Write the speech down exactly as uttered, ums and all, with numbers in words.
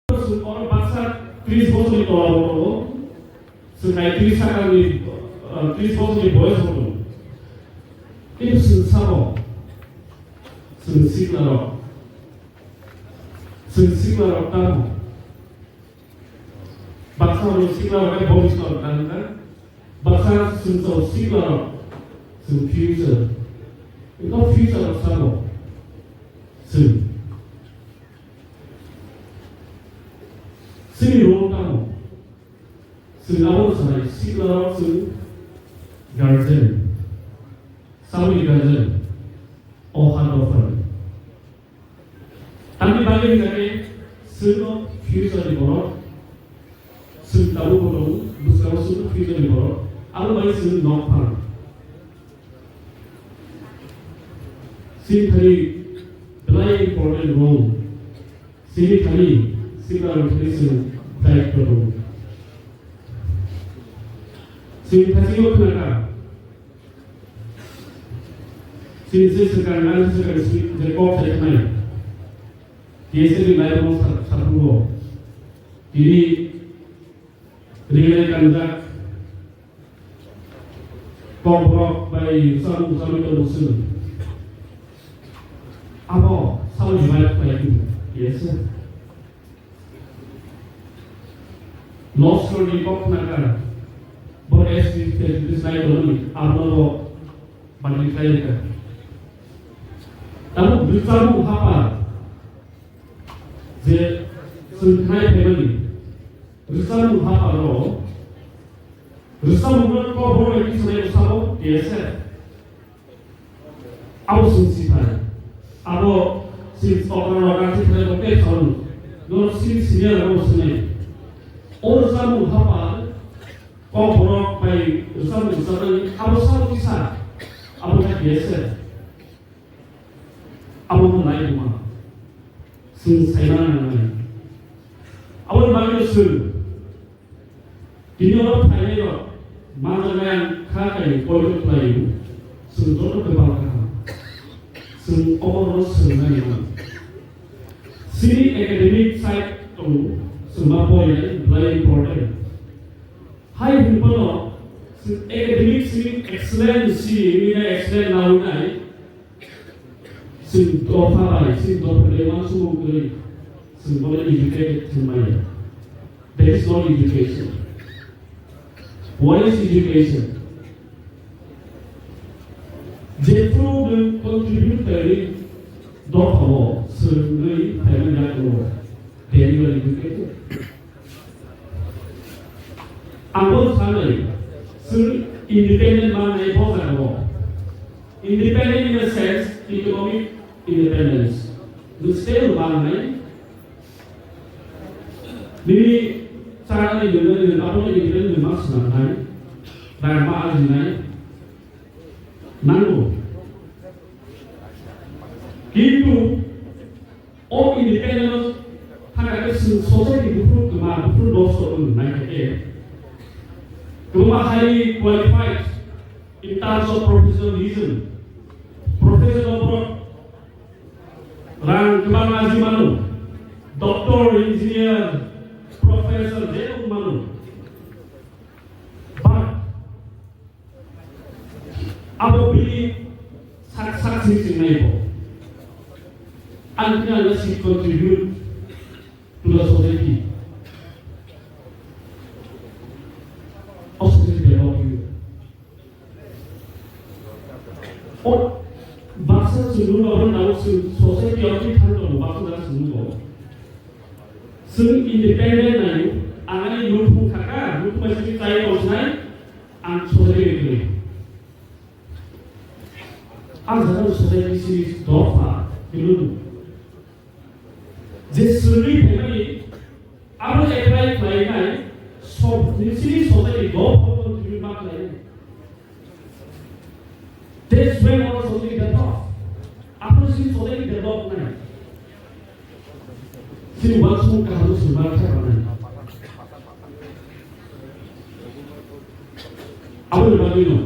Chwng oro baksa tris bosorni tola bo tongo, chwng hai tris sakani, ah, tris bosorni boyes bo tongo. Kintu chwng sabo, chwng siklarok, chwng siklarok tamo. Baksa rok siklarok khe bobiswt tang kha. Baksa chwng chwng siklarok, chwng future. Eko future rok sabo. Chwng. Chini role tamo. Chwng abo sanai siklarok chwng guardian. Saboni guardian. O ha dopha. Tamni bagwi hwnkha khe, chwngno future ni borok, chwng tabuk bo tongo, bwskango chwngno future ni borok, abo bai chwng nok phan. Chini thani belai important role, chini thani sikla rok thani chwng daityo tongo. Chini thani o khna kha, Chini se swkang, ang swkang si je kok sai thanai. T S F ni lai mo sa-, saphuru. Tini ringnai kanjak kok borok bai sam sam to musul. Abo sao ni bai bai tu. Yes, sir. Loskor ni kok khna kha, bo S D P S D sai tongmani, abono bo bandri khlai rwkha. Tabuk rwchapmung hapar je chwng khnai phaimani, rwchapmung haparo, rwchapmung no kok borok bai kisa nai rwchapmung T S F. Abo chwng si phai. Abo chwng okra rok ang si phai rok tei phai rok. Norok sini senior rok sini. O rwchapmung hapar kok borok bai rwchapmung rwchapnani abo sabo kisa. Abo khe T S F. Abo khe nai buma. Chwng saimana nangnai. Aboni bagwi chwng Tini oro phainairok manjaknai ang kha kainwi poito khlaio, chwng joto khe bal kaham. Chwng oborokno swrwngna nang. Chini academic side tongo, chwng ma porinai belai important. Hai hwnphano chwng academic chini excellent si wngwi nai, excellent nawi nai, chwng dopha bai, chini dopha bai uansukmung kwrwi, chwng bono educated hwnmaya. That is not education. What is education? Jephru nwng contribute khainai dophao swrwngwi phaimani yago, then you are educated. Ang bo sanai, chwng independent mangnai bo jagao. Independent in the sense, economic independence. Nwng stable mangnai, Nini chana ni nini nini abo ni nini nini mas nang nai, rang ma aji nai, nango. Kintu o independence thangkhe chwng society buphuru kwma buphuru dosto wng nai khe kwbangma highly qualified in terms of professionalism, professional borok Rang kwbang aji mano, doctor, engineer, professor, je wng mano. But abo bini sak sak sini chingnai bo. Ang khe ang si contribute to the society. O society develop you. O baksa chwng nung abo nang chwng society o twi thang tongo baksa jora chwng nung o. Chwng independent naio, ang ani nukhung khaka, nukhung bai chwng chai tong sinai, ang society bai kwrwi. Ang jora society sini dopha, belum. Je swrwngwi phaimani abo apply khlainai sob nini society dopha contribute ma khlainai. That's when our society develop. After sini society develop nai. Sini uansukmung kaham no sini ma khlai nai. Aboni bagwi no.